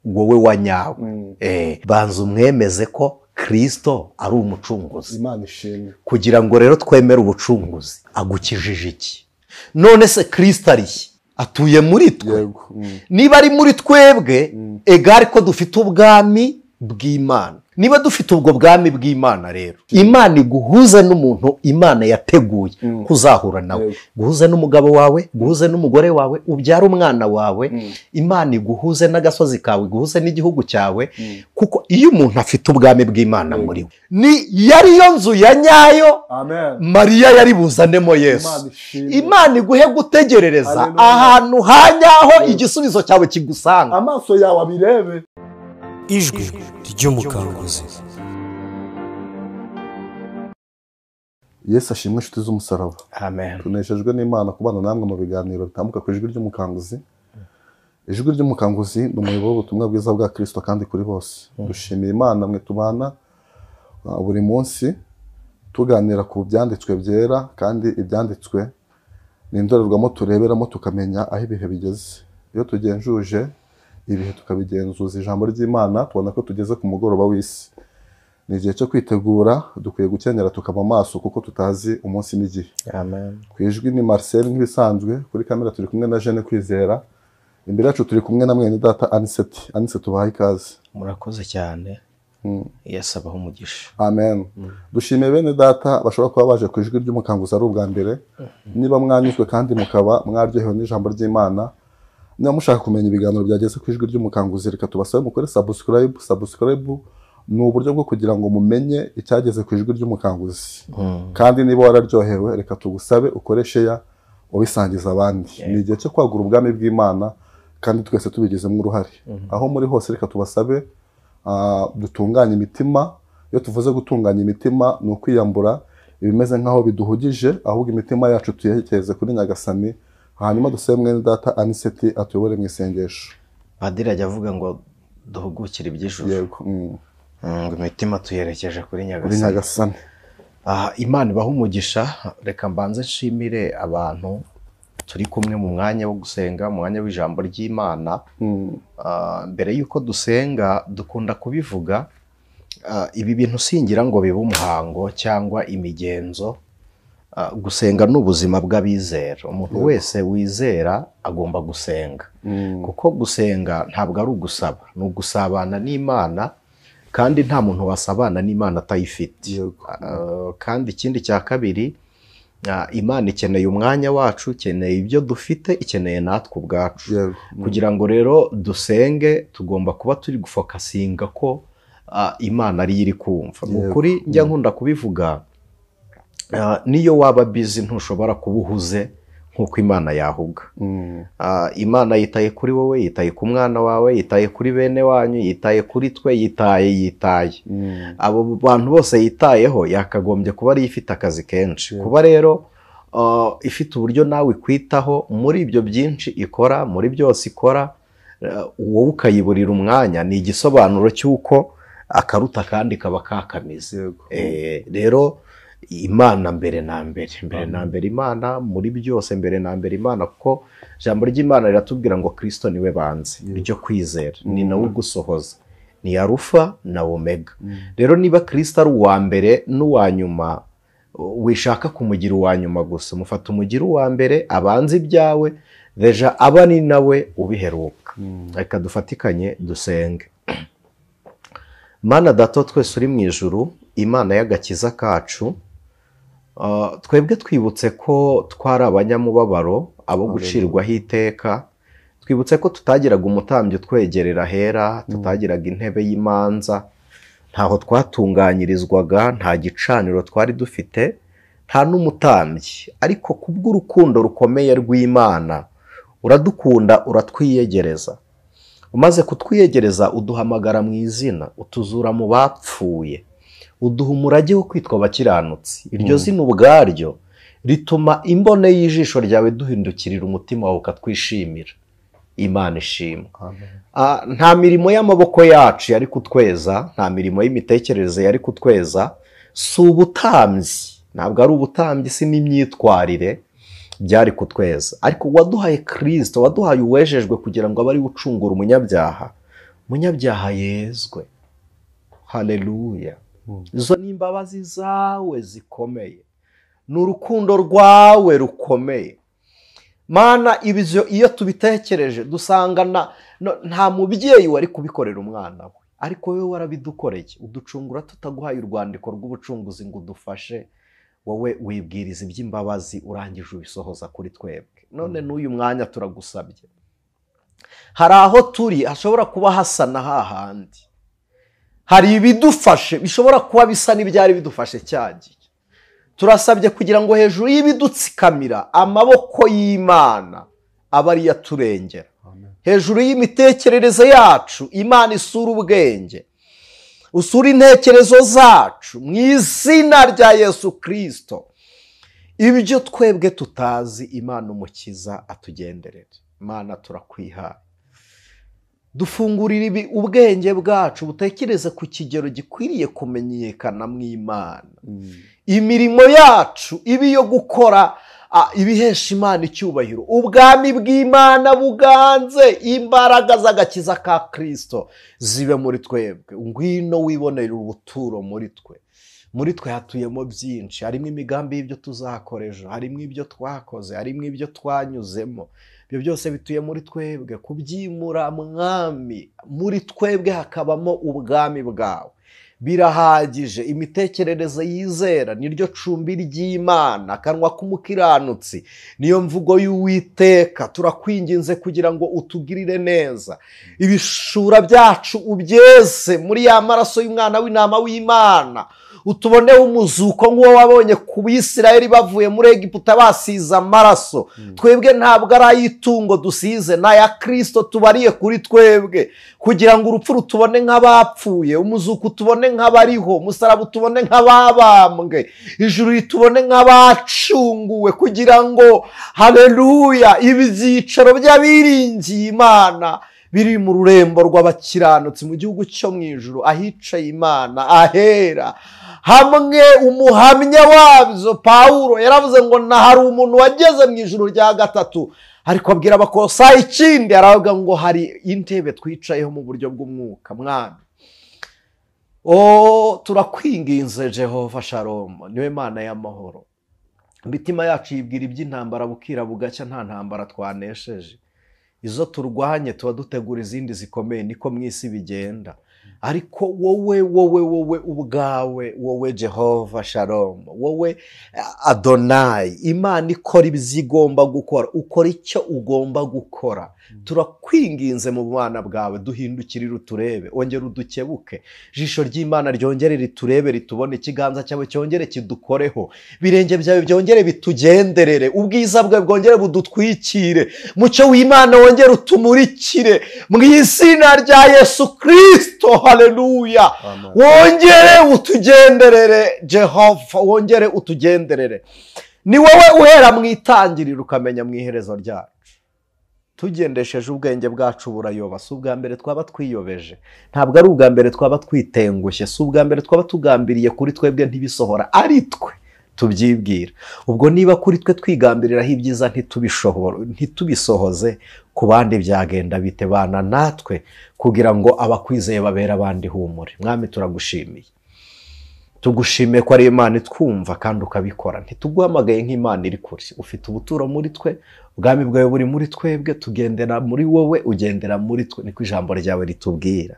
Wowe wa nyawe, banza umwemeze ko Kristo ari umucunguzi. Imana ishimwe. Kugira ngo rero twemere ubucunguzi, agukijije iki? None se Kristo ari he? Atuye muri twe. Niba ari muri twebwe, egare ko dufite ubwami bw'Imana. Niba dufite ubwo bwami bw'Imana rero, Imana iguhuze n'umuntu Imana yateguye kuzahura nawe, guhuze n'umugabo wawe, guhuze n'umugore wawe, ubyara umwana wawe. Imana iguhuze n'agasozi kawe, iguhuze n'igihugu cyawe, kuko iyo umuntu afite ubwami bw'Imana muri we, ni yari yo nzu ya nyayo. Mariya yari buzanemo Yesu. Imana iguhe gutegerereza ahantu ha nyaho igisubizo cyawe kigusanga, amaso yawe abirebe. Ijwi ry'umukanguzi. Yesu ashimwe, inshuti z'umusaraba. Amen. Tunejejwe n'Imana kubana namwe mu biganiro bitambuka ku ijwi ry'umukanguzi. Ijwi ry'umukanguzi ni umuyoboro w'ubutumwa bwiza bwa Kristo kandi kuri bose. Dushimira Imana mwe tubana buri munsi tuganira ku byanditswe byera, kandi ibyanditswe ni indorerwamo tureberamo tukamenya aho ibihe bigeze. Iyo tugenjuje ibihe tukabigenzuza ijambo ry'Imana, tubona ko tugeze ku mugoroba w'isi. Ni igihe cyo kwitegura, dukwiye gukenyera tukaba amaso kuko tutazi umunsi n'igihe. Amen. Ku ijwi ni Marcel nk'ibisanzwe, kuri kamera turi kumwe na Jeanne Kwizera, imbere yacu turi kumwe na mwene data Aniseti. Aniseti, tubahaye ikaze. Murakoze cyane. Yesu abahe umugisha. Amen. Dushimiye bene data bashobora kuba baje ku ijwi ry'umukanguzi ari ubwa mbere. Niba mwanyuzwe kandi mukaba mwaryohewe n'ijambo ry'Imana, niba mushaka kumenya ibiganiro byageze ku ijwi ry'umukanguzi, reka tubasabe mukore subscribe. Subscribe ni uburyo bwo kugira ngo mumenye icyageze ku ijwi ry'umukanguzi. Kandi niba wararyohewe, reka tugusabe ukore share, ubisangiza abandi. Ni igihe cyo kwagura ubwami bw'Imana kandi twese tubigizemo uruhare. Aho muri hose reka tubasabe dutunganye imitima. Iyo tuvuze gutunganya imitima, ni ukwiyambura ibimeze nk'aho biduhugije, ahubwo imitima yacu tuyerekeze kuri Nyagasani. Hanyuma dusabe mwene data Aniseti atuyobore mu isengesho. Padiri ajya avuga ngo duhugukire iby'ijuru. Yego. Ngo imitima tuyerekeje kuri Nyagasani. Imana ibahe umugisha. Reka mbanze nshimire abantu turi kumwe mu mwanya wo gusenga, mu mwanya w'ijambo ry'Imana. Mbere y'uko dusenga dukunda kubivuga, ibi bintu singira ngo bibe umuhango cyangwa imigenzo. Gusenga ni ubuzima bw'abizera. Umuntu wese wizera agomba gusenga, kuko gusenga ntabwo ari ugusaba, ni ugusabana n'Imana, kandi nta muntu wasabana n'Imana atayifite. Kandi ikindi cya kabiri, Imana ikeneye umwanya wacu, ikeneye ibyo dufite, ikeneye natwe ubwacu. Kugira ngo rero dusenge tugomba kuba turi gufokasinga ko Imana ari iri kumva. Mu kuri njya nkunda kubivuga, niyo waba busy ntushobora kuba uhuze nk'uko Imana yahuga. Imana yitaye kuri wowe, yitaye ku mwana wawe, yitaye kuri bene wanyu, yitaye kuri twe, yitaye. Abo bantu bose yitayeho, yakagombye kuba ari ifite akazi kenshi. Kuba rero ifite uburyo nawe ikwitaho muri ibyo byinshi ikora, muri byose ikora, wowe ukayiburira umwanya, ni igisobanuro cy'uko akaruta kandi kaba kakamize. Rero Imana mbere na mbere, mbere na mbere Imana muri byose, mbere na mbere Imana, kuko ijambo ry'Imana riratubwira ngo Kristo niwe banze ryo kwizera, ni nawe ugusohoza, ni Arufa na Omega. Rero niba Kristo ari uwa mbere n'uwa nyuma, wishaka kumugira uwa nyuma gusa, mufata umugira uwa mbere, abanze ibyawe, deja aba ni nawe ubiheruka. Reka dufatikanye dusenge. Mana Data twese uri mu ijuru, Imana y'agakiza kacu, twebwe twibutse ko twari abanyamubabaro, abo gucirwaho iteka, twibutse ko tutagiraga umutambyi utwegerera ahera, tutagiraga intebe y'imanza, ntaho twatunganyirizwaga, nta gicaniro twari dufite, nta n'umutambyi. Ariko kubw'urukundo rukomeye rw'Imana, uradukunda, uratwiyegereza. Umaze kutwiyegereza uduhamagara mu izina, utuzura mu bapfuye, uduha umurage wo kwitwa abakiranutsi. Iryo zina ubwaryo rituma imbone y'ijisho ryawe duhindukirira umutima wawe ukatwishimira. Imana ishimwe. Nta mirimo y'amaboko yacu yari kutweza, nta mirimo y'imitekerereze yari kutweza, si ubutambyi, ntabwo ari ubutambyi, si n'imyitwarire byari kutweza. Ariko waduhaye Kristo, waduhaye uwejejwe kugira ngo abe ari ucungura umunyabyaha. Munyabyaha yezwe. Haleluya. Izo ni imbabazi zawe zikomeye, ni urukundo rwawe rukomeye. Mana, ibyo iyo tubitekereje dusanga nta mubyeyi wari kubikorera umwana we, ariko wowe warabidukoreye, uducungura tutaguhaye urwandiko rw'ubucunguzi ngo udufashe. Wowe wibwiriza iby'imbabazi urangije ubisohoza kuri twebwe. None n'uyu mwanya turagusabye, hari aho turi hashobora kuba hasa na hahandi, hari ibidufashe bishobora kuba bisa n'ibyari bidufashe cyagiye. Turasabye kugira ngo hejuru y'ibidutsikamira amaboko y'Imana aba ari yaturengera. Hejuru y'imitekerereze yacu Imana isura ubwenge, usura intekerezo zacu mu izina rya Yesu Kristo. Ibyo twebwe tutazi Imana umukiza atugenderere. Imana turakwiha, dufungurira ubwenge bwacu butekereze ku kigero gikwiriye kumenyekana mu Imana. Imirimo yacu ibi yo gukora ibihesha Imana icyubahiro, ubwami bw'Imana buganze, imbaraga z'agakiza ka Kristo zibe muri twebwe. Ngwino wibonere ubuturo muri twe. Muri twe hatuyemo byinshi, harimo imigambi y'ibyo tuzakora ejo, harimo ibyo twakoze, harimo ibyo twanyuzemo. Ibyo byose bituye muri twebwe. Kubyimura Mwami, muri twebwe hakabamo ubwami bwawe birahagije. Imitekerereze yizera niryo cumbi ry'Imana, akanwa k'umukiranutsi niyo mvugo y'Uwiteka. Turakwinginze kugira ngo utugirire neza, ibishura byacu ubyeze muri ya maraso y'umwana w'intama w'Imana, utuboneho umuzuko nk'uwo wabonye ku Bisirayeli bavuye muri Egiputa basize amaraso. Twebwe ntabwo ari ay'itungo dusize, n'aya Kristo tubariye kuri twebwe, kugira ngo urupfu rutubone nk'abapfuye, umuzuko utubone nk'abariho, umusaraba utubone nk'ababambwe, ijuru ritubone nk'abacunguwe, kugira ngo haleluya ibyicaro by'abiringiye Imana biri mu rurembo rw'abakiranutsi mu gihugu cyo mu ijuru, ahicaye Imana ahera. Hamwe umuhamya wabyo Pawulo yaravuze ngo na hari umuntu wageze mu ijuru rya gatatu, ariko abwira Abakolosayi ikindi, aravuga ngo hari intebe twicayeho mu buryo bw'umwuka. Mwami, turakwinginze Jehova Shalom, niwe Mana y'amahoro. Imitima yacu yibwira iby'intambara bukira bugacya, nta ntambara twanesheje. Izo turwanye tuba dutegura izindi zikomeye, niko mu isi bigenda. Ariko wowe wowe wowe ubwawe, wowe Jehova Shalom, wowe Adonai, Imana ikora ibyo igomba gukora, ukora icyo ugomba gukora. Turakwinginze mu bwana bwawe, duhindukirire uturebe, ongera udukebuke, ijisho ry'Imana ryongere riturebe ritubone, ikiganza cyawe cyongere kidukoreho, birenge byawe byongere bitugenderere, ubwiza bwawe bwongere budutwikire, mucyo w'Imana wongere utumurikire mu izina rya Yesu Kristo. Haleluya. Wongere utugenderere Jehova, wongere utugenderere. Ni wowe uhera mu itangiriro ukamenya mu iherezo ryacu. Tugendesheje ubwenge bwacu burayoba, si ubwa mbere twaba twiyobeje, ntabwo ari ubwa mbere twaba twitengushye, si ubwa mbere twaba tugambiriye kuri twebwe ntibisohora, ari twe tubyibwira. Ubwo niba kuri twe twigambiriraho ibyiza ntitubisohoze, ku bandi byagenda bite? Bana natwe kugira ngo abakwizeye babere abandi humure. Mwami, turagushimiye, tugushimiye ko ari Imana itwumva kandi ukabikora. Ntituguhamagaye nk'Imana iri kure, ufite ubuturo muri twe, ubwami bwawe buri muri twebwe, tugendera muri wowe, ugendera muri twe, niko ijambo ryawe ritubwira.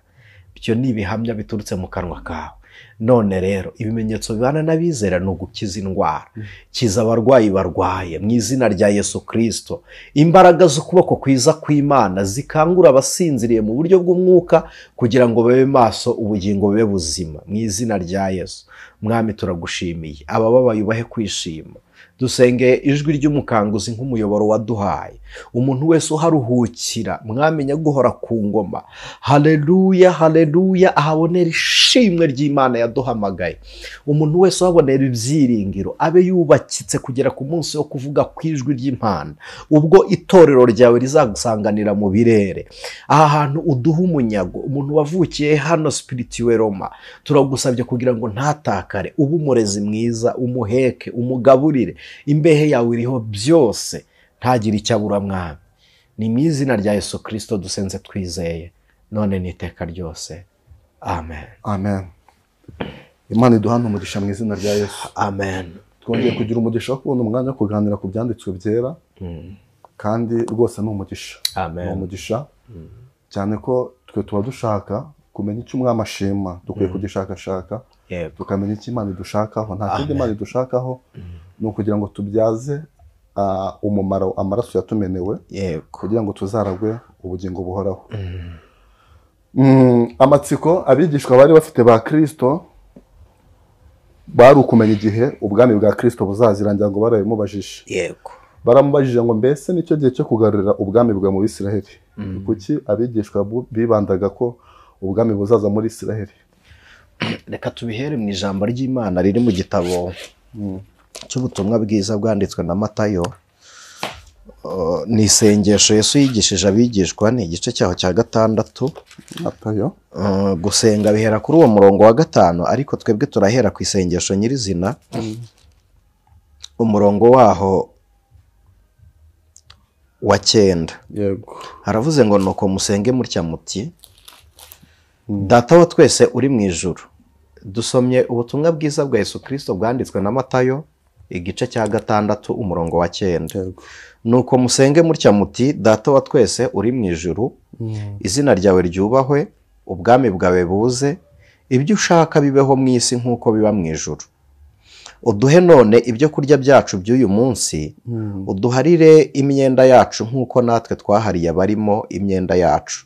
Ibyo ni ibihamya biturutse mu kanwa kawe. None rero ibimenyetso bibana n'abizera ni ugukiza indwara, kiza abarwayi barwaye mu izina rya Yesu Kristo. Imbaraga z'ukuboko kwiza kw'Imana zikangura abasinziriye mu buryo bw'umwuka kugira ngo babe maso, ubugingo bube buzima mu izina rya Yesu. Mwami, turagushimiye, abababaye ubahe kwishima. Dusengeye ijwi ry'umukanguzi nk'umuyoboro waduhaye, umuntu wese uharuhukira Mwami nyaguhora ku ngoma. Haleluya, haleluya, ahabonera ishimwe ry'Imana yaduhamagaye. Umuntu wese uhabonera ibyiringiro abe yubakitse kugera ku munsi wo kuvuga ku ijwi ry'Imana, ubwo itorero ryawe rizagusanganira mu birere. Aha hantu uduha umunyago, umuntu wavukiye hano spirituel Roma, turagusabye kugira ngo ntatakare, ube umurezi mwiza, umuheke, umugaburire, imbehe yawe iriho byose, ntagire icyo abura. Mwami, ni mu izina rya Yesu Kristo dusenze twizeye. none n'iteka ryose. Amen. Amen. Imana iduhane umugisha mu izina rya Yesu. Amen. Twongeye kugira umugisha wo kubona umwanya wo kuganira ku byanditswe byera, kandi rwose ni umugisha. Amen. Ni umugisha cyane ko twe tuba dushaka kumenya icyo umwami ashima, dukwiye kugishakashaka, tukamenya icyo Imana idushakaho. Nta kindi Imana idushakaho, ni ukugira ngo tubyaze umumaro amaraso yatumenewe, kugira ngo tuzaragwe ubugingo buhoraho. Amatsiko abigishwa bari bafite ba Kristo bari ukumenya igihe ubwami bwa Kristo buzazirangira, ngo barabimubajije. Yego. Baramubajije ngo mbese nicyo gihe cyo kugarurira ubwami bwa mu Bisiraheli? Kuki abigishwa bibandaga ko ubwami buzaza muri Isiraheli? Reka tubihere mu ijambo ry'Imana riri mu gitabo cy'ubutumwa bwiza bwanditswe na Matayo. Ni isengesho Yesu yigishije abigishwa, ni igice cyaho cya 6. Matayo. Gusenga bihera kuri uwo murongo wa 5, ariko twebwe turahera ku isengesho nyirizina. Umurongo waho wa 9. Yego. Haravuze ngo nuko musenge mutya muti: Data wa twese uri mu ijuru. Dusomye ubutumwa bwiza bwa Yesu Kristo bwanditswe na Matayo igice cya 6 umurongo wa 9. Nuko musenge mutya muti: Data wa twese uri mu ijuru, izina ryawe ryubahwe, ubwami bwawe buze, ibyo ushaka bibeho mu isi nk'uko biba mu ijuru. Uduhe none ibyo kurya byacu by'uyu munsi, uduharire imyenda yacu nk'uko natwe twahariye abarimo imyenda yacu.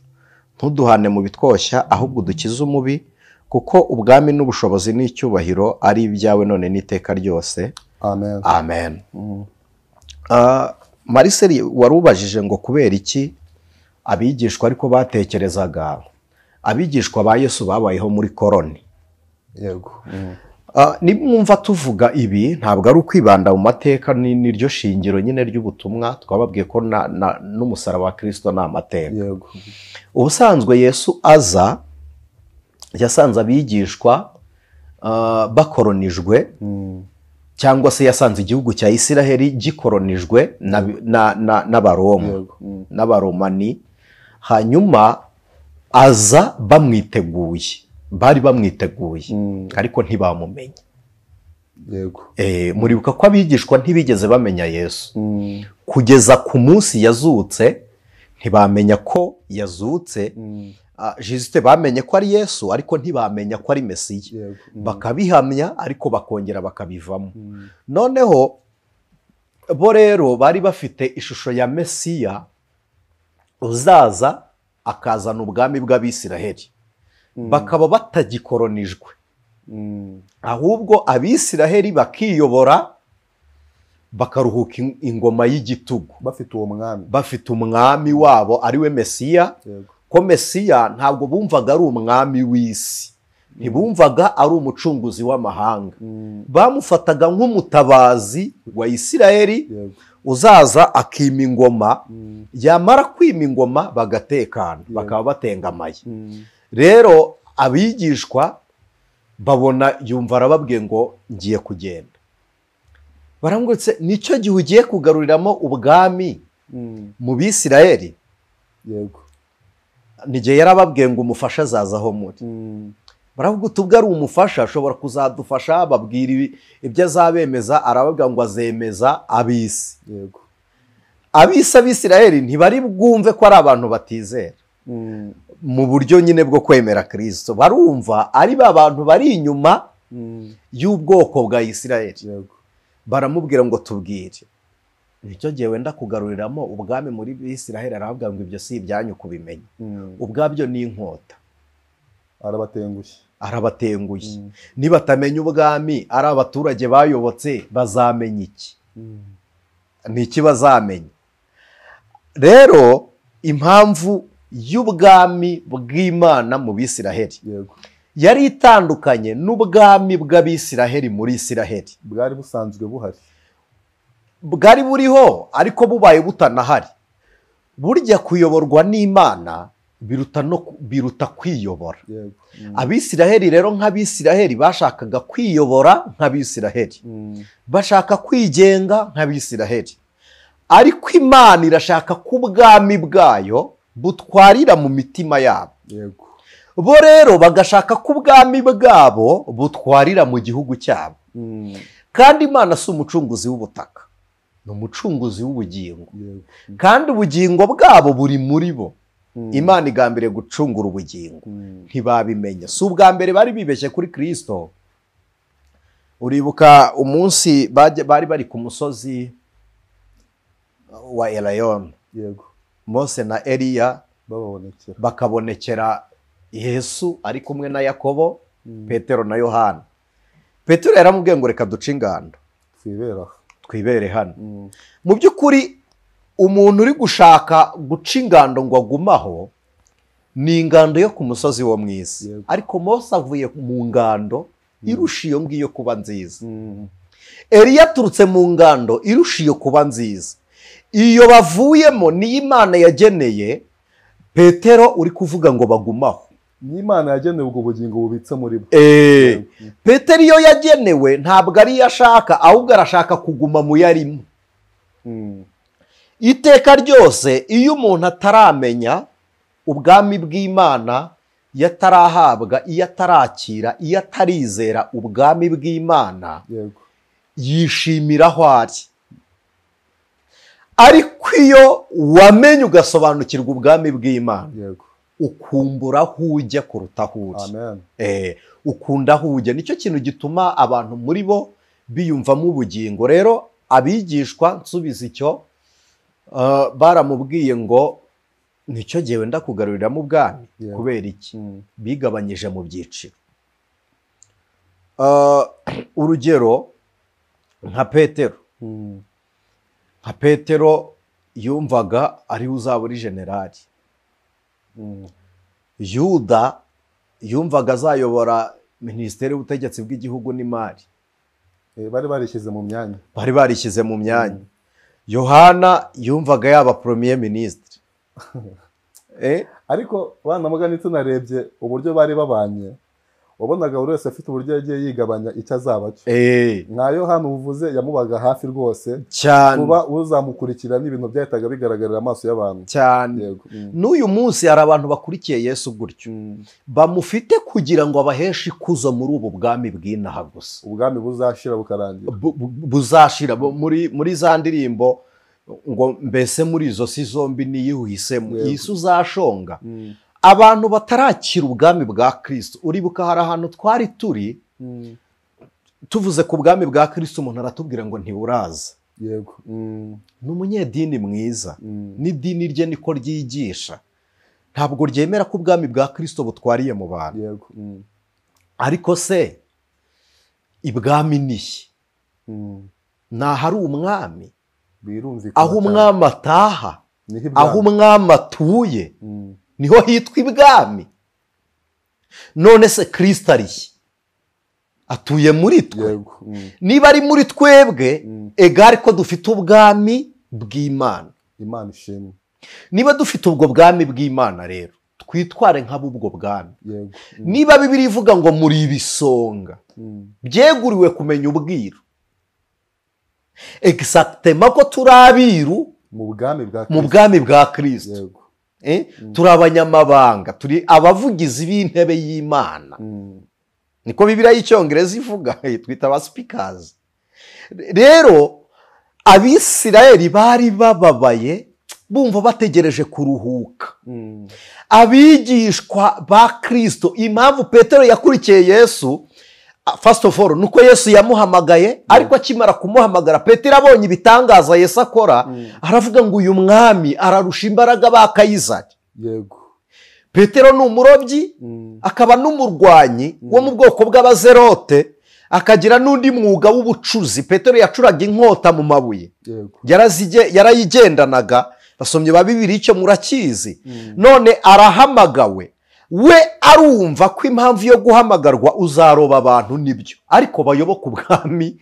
Ntuduhane mu bitwoshya, ahubwo udukize umubi, kuko ubwami n'ubushobozi n'icyubahiro ari ibyawe none n'iteka ryose. Amen. Amen. Marcel warubajije ngo kubera iki abigishwa ariko batekerezaga, abigishwa ba Yesu babayeho muri koroni. Yego. Nimwumva tuvuga ibi ntabwo ari ukwibanda mu mateka, niryo shingiro nyine ry'ubutumwa. Twababwiye ko n'umusaraba wa Kristo ni amateka. Yego. Ubusanzwe Yesu aza yasanze abigishwa bakoronijwe, cyangwa se yasanze igihugu cya Isiraheli gikoronijwe n'Abaroma, n'Abaromani. Hanyuma aza bamwiteguye, bari bamwiteguye, ariko ntibamumenye. Yego. Muribuka ko abigishwa ntibigeze bamenya Yesu kugeza ku munsi yazutse, ntibamenya ko yazutse. Jisite bamenye ko ari Yesu, ariko ntibamenya ko ari Mesiya. Bakabihamya ariko bakongera bakabivamo. Noneho bo rero bari bafite ishusho ya Mesiya uzaza akazana ubwami bw'Abisiraheli, bakaba batagikoronijwe, ahubwo Abisiraheli bakiyobora, bakaruhuka ingoma y'igitugu, bafite uwo mwami, bafite umwami wabo ari we Mesiya. Ko Mesiya ntabwo bumvaga ari umwami w'isi, ntibumvaga ari umucunguzi w'amahanga, bamufataga nk'umutabazi wa Isiraheli uzaza akima ingoma, yamara kwima ingoma bagatekana, bakaba batengamaye. Rero abigishwa babona, yumva arababwiye ngo ngiye kugenda, barangutse nicyo gihe ugiye kugaruriramo ubwami mu Bisiraheli. Yego. N'igihe yarababwiye ngo umufasha azazaho muri, baravuga uti ubwo ari umufasha ashobora kuzadufasha, babwira ibyo azabemeza, arababwira ngo azemeza ab'isi. Yego. Ab'isi Abisiraheli ntibari bwumve ko ari abantu batizera mu buryo nyine bwo kwemera Kristo, barumva ari ba bantu bari inyuma y'ubwoko bwa Isiraheli. Yego. Baramubwira ngo tubwire nicyo gihe wenda kugaruriramo ubwami muri Isiraheli, aravuga ngo ibyo si ibyanyu kubimenya, ubwabyo ni inkota. Arabatengushye, arabatengushye. Nibatamenya ubwami ari abaturage bayobotse bazamenya iki? Ni iki bazamenya? Rero impamvu y'ubwami bw'Imana mu Bisiraheli yari itandukanye n'ubwami bw'Abisiraheli muri Isiraheli. Bwari busanzwe buhari, bwari buriho ariko bubaye butanahari. Burya kuyoborwa n'Imana biruta kwiyobora. Abisiraheli rero nk'Abisiraheli bashakaga kwiyobora nk'Abisiraheli, bashaka kwigenga nk'Abisiraheli, ariko Imana irashaka ko ubwami bwayo butwarira mu mitima yabo. Yego. Bo rero bagashaka ko ubwami bwabo butwarira mu gihugu cyabo. Kandi Imana si umucunguzi w'ubutaka, ni umucunguzi w'ubugingo. Kandi ubugingo bwabo buri muri bo. Imana igambiriye gucungura ubugingo, ntibabimenya. Si ubwa mbere bari bibeshye kuri Kristo. Uribuka umunsi bari bari ku musozi wa Elayono. Yego. Mose na Eliya bakabonekera Yesu ari kumwe na Yakobo, Petero na Yohana. Petero yaramubwiye ngo reka duce ingando twibere hano. Mu by'ukuri umuntu uri gushaka guca ingando ngo agumaho ni ingando yo ku musozi wo mu isi. Ariko Mose avuye mu ngando irusha iyo ngiyo kuba nziza. Eliya aturutse mu ngando irusha iyo kuba nziza. Iyo bavuyemo niyo Imana yageneye Petero uri kuvuga ngo bagumaho. Ni Imana yagenewe ubwo bugingo bubitse muri bo. Petero iyo yagenewe ntabwo ari iyo ashaka, ahubwo arashaka kuguma mu yarimo. Iteka ryose iyo umuntu ataramenya ubwami bw'Imana, iyo atarahabwa, iyo atarakira, iyo atarizera ubwami bw'Imana, yishimira aho ari. Ariko iyo wamenye ugasobanukirwa ubwami bw'Imana, ukumbura aho ujya kuruta aho uri. Ukunda aho ujya. Nicyo kintu gituma abantu muri bo biyumvamo ubugingo. Rero abigishwa, nsubiza icyo, baramubwiye ngo nicyo gihe wenda kugaruriramo ubwami. Kubera iki? Bigabanyije mu byiciro. Urugero nka Petero. Nka Petero yumvaga ari uzaba uri generali. Yuda yumvaga azayobora minisiteri y'ubutegetsi bw'igihugu n'imari. Bari barishyize mu myanya. Bari barishyize mu myanya. Yohana yumvaga yaba premier ministre. Ariko bana mugani tunarebye uburyo bari babanye, wabonaga buri wese afite uburyo yagiye yigabanya icyo azaba cyo. Nka Yohana uvuze yamubaga hafi rwose cyane, kuba uzamukurikira n'ibintu byahitaga bigaragarira amaso y'abantu cyane. N'uyu munsi hari abantu bakurikiye Yesu gutyo, bamufite kugira ngo abaheshe ikuzo muri ubu bwami bw'inaha gusa. Ubwami buzashira bukarangira, buzashira muri za ndirimbo ngo mbese muri izo si zombi niyihisemo Yesu uzashonga. Abantu batarakira ubwami bwa Kristo, uribuka hari ahantu twari turi tuvuze ku bwami bwa Kristo, umuntu aratubwira ngo ntiburaza. Yego. Ni umunyedini mwiza, n'idini rye niko ryigisha, ntabwo ryemera ko ubwami bwa Kristo butwariye mu bantu. Yego. Ariko se ibwami ni nahari umwami, aho umwami ataha, aho umwami atuye, niho hitwa ibwami. None se Kristo ari atuye muri twe. Niba ari muri twebwe, egare ko dufite ubwami bw'Imana. Imana ishimwe. Niba dufite ubwo bwami bw'Imana rero, twitware nk'ab'ubwo bwami. Niba Bibiliya ivuga ngo muri ibisonga byeguriwe kumenya ubwiru, exactement ko turi abiru mu bwami bwa Kristo. Turi abanyamabanga, turi abavugizi b'intebe y'Imana. Niko Bibiliya y'icyongereza ivuga, twita aba speakers. Rero Abisirayeli bari bababaye, bumva bategereje kuruhuka. Abigishwa ba Kristo, impamvu Petero yakurikiye Yesu, first of all, nuko Yesu yamuhamagaye, ariko akimara kumuhamagara Petero abonye ibitangaza Yesu akora, aravuga ngo uyu mwami ararusha imbaraga ba Kayizari. Yego. Petero ni umurobyi, akaba n'umurwanyi wo mu bwoko bw'abazerote, akagira n'undi mwuga w'ubucuzi. Petero yacuraga inkota mu mabuye, yarayigendanaga. Basomye ba Bibiliya icyo murakizi. None arahamagawe, we arumva ko impamvu yo guhamagarwa uzaroba abantu nibyo, ariko bayoboka ubwami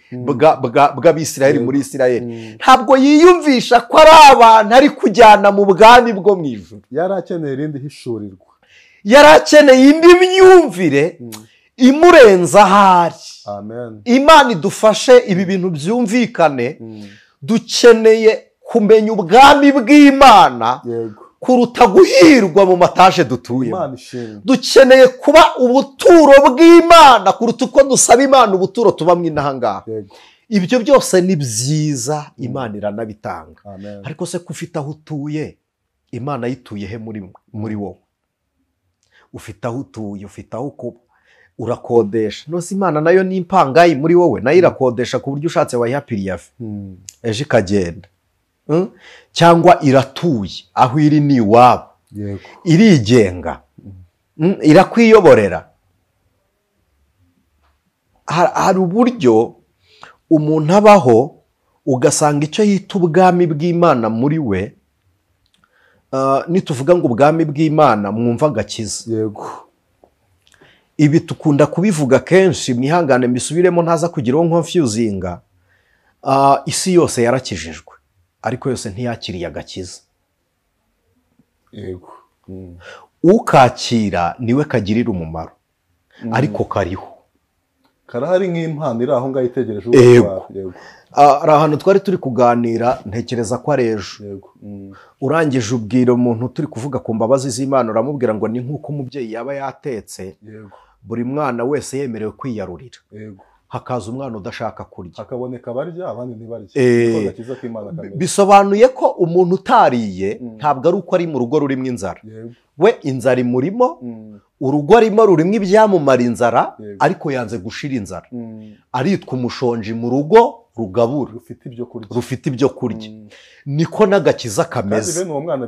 bw'Abisirayeli muri Isirayeli. Ntabwo yiyumvisha ko ari abantu ari kujyana mu bwami bwo mu ijuru. Yari akeneye irindi hishurirwa, yari akeneye indi myumvire imurenza ahari. Amen. Imana idufashe ibi bintu byumvikane. Dukeneye kumenya ubwami bw'Imana Kuruta guhirwa mu mataje dutuyemo. Dukeneye kuba ubuturo bw'Imana kuruta uko dusaba Imana ubuturo tubamwe inahangaha. Ibyo byose ni byiza, Imana iranabitanga. Ariko se ko ufite aho utuye, Imana yituye he muri wowe? Ufite aho utuye, ufite aho kuba, urakodesha. Nose Imana nayo ni impangayi muri wowe, nayo irakodesha ku buryo ushatse wayiha piriyafe ejo ikagenda. Cyangwa iratuye aho iri ni iwabo, irigenga, irakwiyoborera. Hari uburyo umuntu abaho ugasanga icyo yita ubwami bw'Imana muri we. Nituvuga ngo ubwami bw'Imana mwumva agakiza. Yego. Ibi tukunda kubivuga kenshi, mwihangane mbisubiremo ntaza kugira uwo nkonfuzinga. Isi yose yarakijijwe ariko yose ntiyakiriye agakiza. Yego. Ukakira niwe kagirira umumaro, ariko kariho. Karahari nk'impano iri aho ngaho itegereje. Yego. Hari ahantu twari turi kuganira, ntekereza ko ari ejo. Urangije ubwira umuntu turi kuvuga ku mbabazi z'Imana, uramubwira ngo ni nk'uko umubyeyi yaba yatetse, buri mwana wese yemerewe kwiyarurira. Hakaza umwana udashaka kurya, hakaboneka abarya abandi ntibarye. Bisobanuye ko umuntu utariye ntabwo ari uko ari mu rugo rurimo inzara. We inzara imurimo, urugo arimo rurimo ibyamumara inzara, ariko yanze gushira inzara. Aritwa umushonji mu rugo rugabura rufite ibyo kurya. Niko n'agakiza kameze. Kandi bene uwo mwana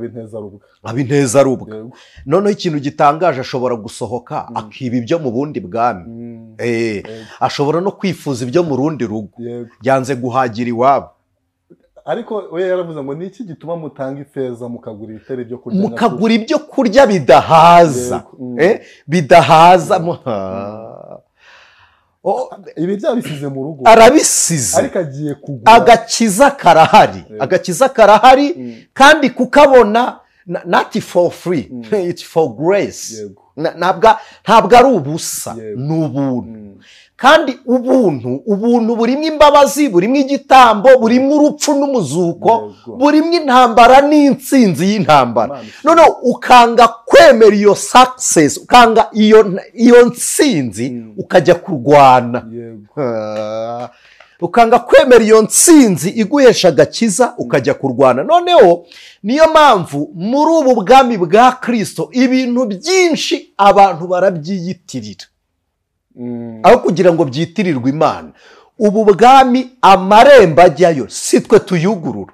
abinteza rubwa. Noneho ikintu gitangaje, ashobora gusohoka akiba ibyo mu bundi bwami. Ashobora no kwifuza ibyo mu rundi rugo. Yanze guhagira iwabo. Ariko we yaravuze ngo niki gituma mutanga ifeza mukagura ibitare byo kurya, mukagura ibyo kurya bidahaza. Bidahaza. Ibi byabisize mu rugo, arabisize, ariko agiye kugura. Agakiza karahari, agakiza karahari, kandi kukabona not for free, it's for grace. Ntabwo ari ubusa, ni ubuntu. Kandi ubuntu burimo imbabazi, burimo igitambo, burimo urupfu n'umuzuko, burimo intambara n'intsinzi y'intambara. Noneho ukanga kwemera iyo success, ukanga iyo ntsinzi, ukajya kurwana. Ukanga kwemera iyo ntsinzi iguhesha agakiza, ukajya kurwana. Noneho niyo mpamvu muri ubu bwami bwa Kristo ibintu byinshi abantu barabyiyitirira aho kugira ngo byitirirwe Imana. Ubu bwami amarembo ajyayo si twe tuyugurura,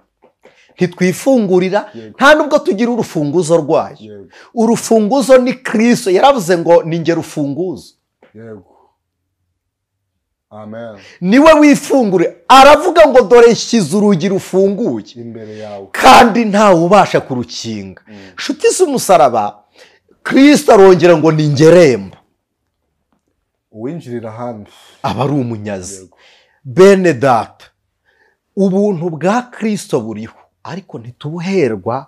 ntitwifungurira, nta nubwo tugira urufunguzo rwayo. Urufunguzo ni Kristo. Yaravuze ngo ni nge rufunguzo. Amen. Niwe wifungure. Aravuga ngo dore nshyize urugi rufunguye imbere yawe, kandi ntawe ubasha kurukinga. Nshuti z'umusaraba, Kristo arongera ngo ni ngerembo, uwinjirira ahandi aba ari umunyazi. Bene data, ubuntu bwa Kristo buriho, ariko ntitubuherwa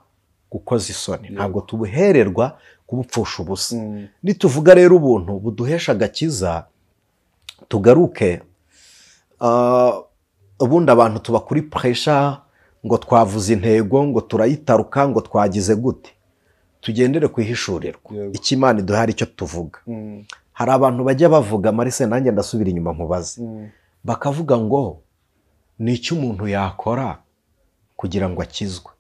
gukoza isoni, ntabwo tubuhererwa kubupfusha ubusa. Nituvuga rero ubuntu buduhesha agakiza, tugaruke. Ubundi abantu tuba kuri pressure ngo twavuze intego, ngo turayitaruka, ngo twagize gute. Tugendere ku ihishurirwa, icyo Imana iduha icyo tuvuga. Hari abantu bajya bavuga, Marise nanjye ndasubira inyuma nkubaze, bakavuga ngo ni icyo umuntu yakora kugira ngo akizwe.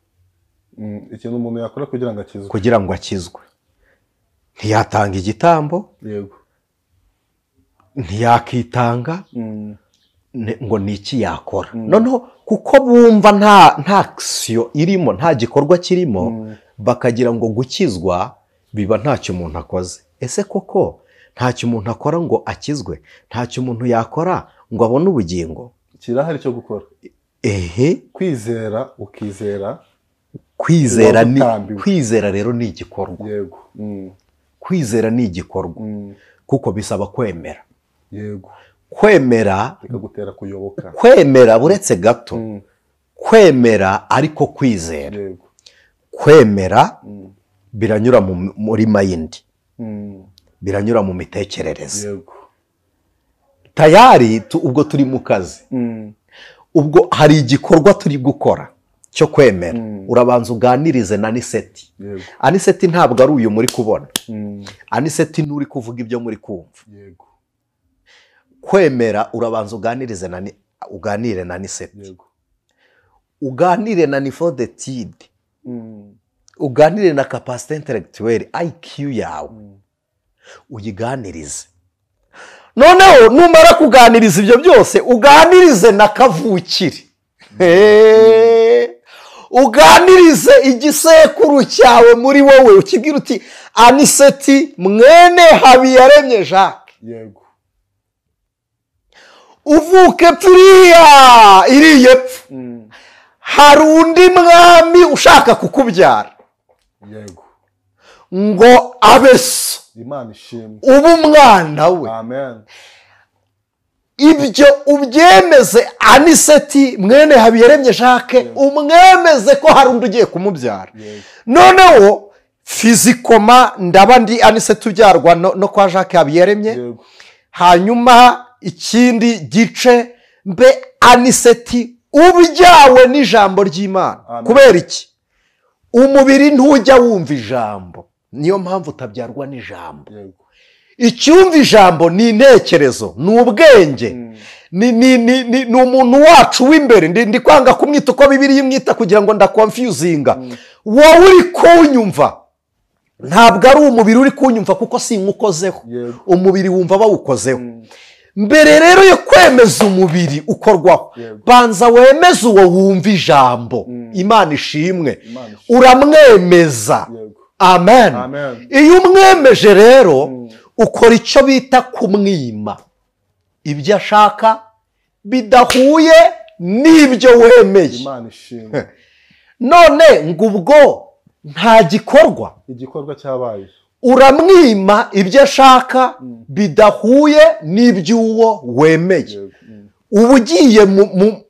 Ikintu umuntu yakora kugira ngo akizwe, kugira ngo akizwe, ntiyatanga igitambo, yego, ntiyakitanga, ngo ni iki yakora. Noneho kuko bumva nta action irimo, nta gikorwa kirimo, bakagira ngo gukizwa biba ntacyo umuntu akoze. Ese koko ntacyo umuntu akora ngo akizwe? Ntacyo umuntu yakora ngo abone ubugingo? Kirahari cyo gukora. Ehe, kwizera, ukizera. Kwizera ni kwizera rero ni igikorwa. Yego. Kwizera ni igikorwa, kuko bisaba kwemera. Yego. Kwemera bikagutera kuyoboka. Kwemera buretse gato, kwemera ariko kwizera. Yego. Kwemera biranyura muri mayindi, biranyura mu mitekerereze. Yego. Tayari ubwo turi mu kazi, ubwo hari igikorwa turi gukora cyo kwemera, urabanza uganirize na Aniseti. Aniseti ntabwo ari uyu muri kubona. Aniseti n'uri kuvuga ibyo muri kumva. Yego. Kwemera urabanza uganirize na uganire na Aniseti. Yego. Uganire na niveau d'étude. Uganire na capacité intellectuelle, IQ yawe. Uyiganirize. Noneho numara kuganiriza ibyo byose, uganirize na kavukire. Uganirize igisekuru cyawe muri wowe, ukibwira uti Aniseti mwene Habiyaremye Jacques. Yego. Uvuke pfiriya iriye epfo. Hari undi mwami ushaka kukubyara. Yego. Ngo abe so. Imana ishimwe. Ubu umwana we. Amen. Ibyo ubyemeze Aniseti mwene Habiyaremye Jacques, umwemeze ko hari undi ugiye kumubyara. Noneho physiquement ndaba ndi Aniseti ubyarwa no kwa Jacques Habiyaremye. Hanyuma ikindi gice mbe Aniseti ubyawe n'ijambo ry'Imana. Kubera iki? Umubiri ntujya wumva ijambo, niyo mpamvu utabyarwa n'ijambo. Icyumva ijambo ni intekerezo, ni ubwenge, ni umuntu wacu w'imbere. Ndi kwanga kumwita uko Bibiliya imwita kugira ngo ndakonfuzinga. Wowe uri kunyumva ntabwo ari umubiri uri kunyumva, kuko sinkukozeho. Umubiri wumva bawukozeho. Mbere rero yo kwemeza umubiri ukorwaho, banza wemeze uwo wumva ijambo. Imana ishimwe. Uramwemeza. Amen. Iyo umwemeje rero ukora icyo bita kumwima ibyo ashaka bidahuye n'ibyo wemeye. Imana ishimwe. None ngo ubwo nta gikorwa, igikorwa cyabaye. Uramwima ibyo ashaka bidahuye n'iby'uwo wemeye. Uba ugiye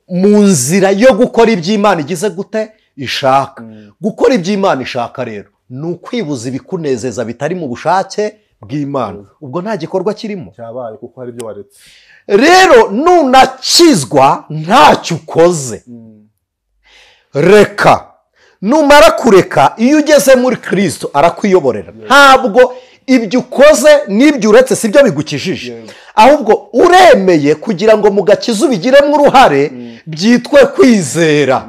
mu nzira yo gukora iby'Imana igize gute ishaka. Gukora iby'Imana ishaka rero ni ukwibuza ibikunezeza bitari mu bushake bw'Imana. Ubwo nta gikorwa kirimo cyabaye, kuko hari ibyo waretse. Rero nunakizwa ntacyo ukoze, reka. Numara kureka, iyo ugeze muri Kristo arakwiyoborera. Ntabwo ibyo ukoze n'ibyo uretse sibyo bigukijije, ahubwo uremeye kugira ngo mu gakiza ubigiremo uruhare, byitwe kwizera.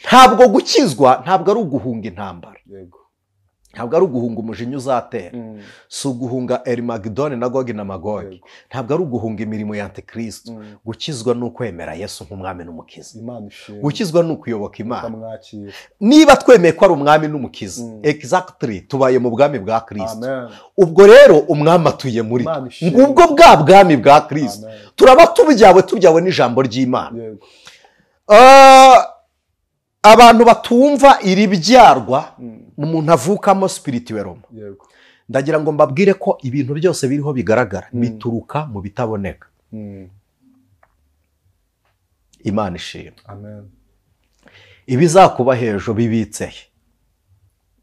Ntabwo gukizwa ntabwo ari uguhunga intambara, ntabwo ari uguhunga umujinya uzatera, si uguhunga Erimagidoni na Gogi na Magogi, ntabwo ari uguhunga imirimo ya Antikristo. Gukizwa ni ukwemera Yesu nk'umwami n'umukiza. Gukizwa ni ukuyoboka Imana. Niba twemeye ko ari umwami n'umukiza, exactly tubaye mu bwami bwa Kristo. Ubwo rero umwami atuye muri twe, ngubwo bwa bwami bwa Kristo turaba tubyawe, tubyawe n'ijambo ry'Imana. Abantu batumva iri byarwa umuntu avukamo spirituellement, ndagira ngo mbabwire ko ibintu byose biriho bigaragara bituruka mu bitaboneka. Imana ishimwe. Amen. Ibizakuba hejuru bibitse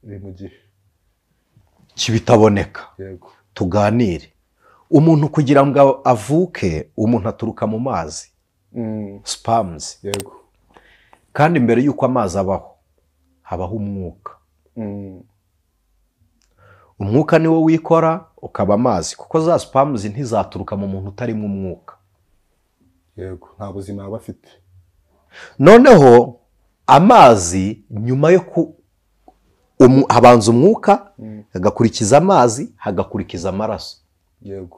biri mu gihe kibitaboneka. Tuganire. Umuntu kugira ngo avuke, umuntu aturuka mu mazi, sperms. Yego. Kandi mbere yuko amazi abaho habaho umwuka. Umwuka niwo wikora ukaba amazi, kuko za sperms ntizaturuka mu muntu utarimo umwuka. Yego, nta buzima aba afite. Noneho amazi nyuma yo habanza umwuka, hagakurikiza amazi, hagakurikiza amaraso. Yego.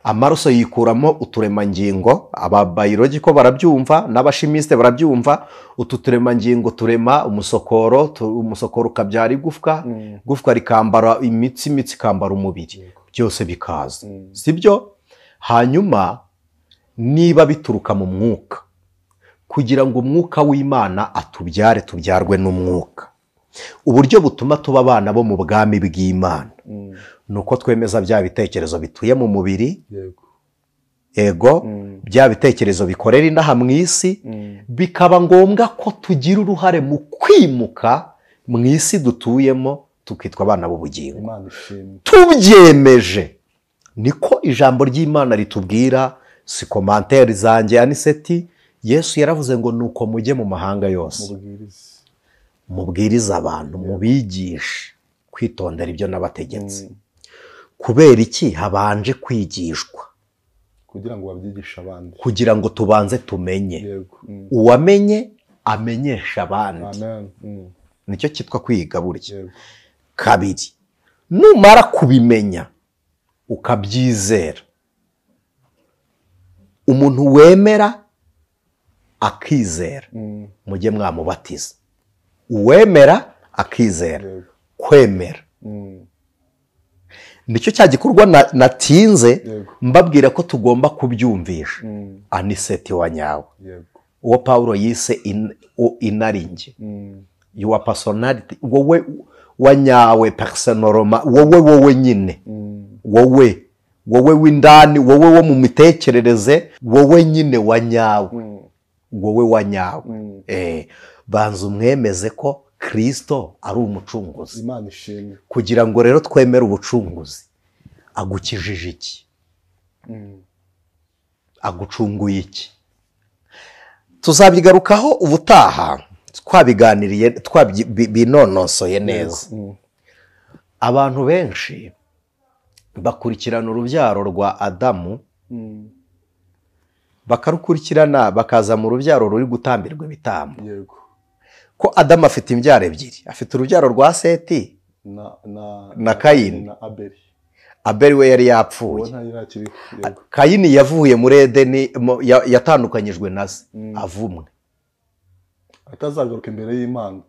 Amaraso yikuramo uturemangingo, aba biological barabyumva n'abashimiste barabyumva. Utu turemangingo turema umusokoro, umusokoro ukabyara igufwa, igufwa rikambara imitsi, imitsi ikambara umubiri, byose bikaza. Sibyo? Hanyuma niba bituruka mu mwuka, kugira ngo umwuka w'Imana atubyare, tubyarwe n'umwuka. Uburyo butuma tuba abana bo mu bwami bw'Imana nuko twemeza bya bitekerezo bituye mu mubiri. Ego, bya bitekerezo bikorera inaha mu isi, bikaba ngombwa ko tugira uruhare mu kwimuka mu isi dutuyemo, tukitwa abana b'ubugingo. Tubyemeje, niko ijambo ry'Imana ritubwira. Si commentaire zanjye Aniseti, Yesu yaravuze ngo nuko mujye mu mahanga yose mubwirize abantu, mubigishe kwitondera ibyo nabategetse. Kubera iki habanje kwigishwa? Kugira ngo babyigishe abandi, kugira ngo tubanze tumenye. Uwamenye amenyesha abandi. Nicyo cyitwa kwiga burya. Kabiri, numara kubimenya ukabyizera, umuntu wemera akizera mujye mwamubatiza. Uwemera akizera, kwemera nicyo cya gikorwa natinze mbabwira ko tugomba kubyumvisha. Aniseti wa nyawe, uwo Paulo yise inaringe, your personality, wowe wa nyawe, personoroma, wowe nyine, wowe w'indani, wowe wo mu mitekerereze, wowe nyine wa nyawe, wowe wa nyawe. Banza umwemeze ko Kristo ari umucunguzi. Imana ishimwe. Kugira ngo rero twemere ubucunguzi, agukijije iki? Agucunguye iki? Tuzabigarukaho ubutaha, twabiganiriye, twabinonosoye neza. Abantu benshi bakurikirana urubyaro rwa Adamu, bakarukurikirana bakaza mu rubyaro ruri gutambirwa ibitambo. Yego. Ko Adamu afite imbyaro ebyiri, afite urubyaro rwa Seti na Kayini na Abeli. Abeli we yari yapfuye. Kayini yavuye muri Edeni, yatandukanyijwe na se, avumwe. Atazagaruka imbere y'Imana.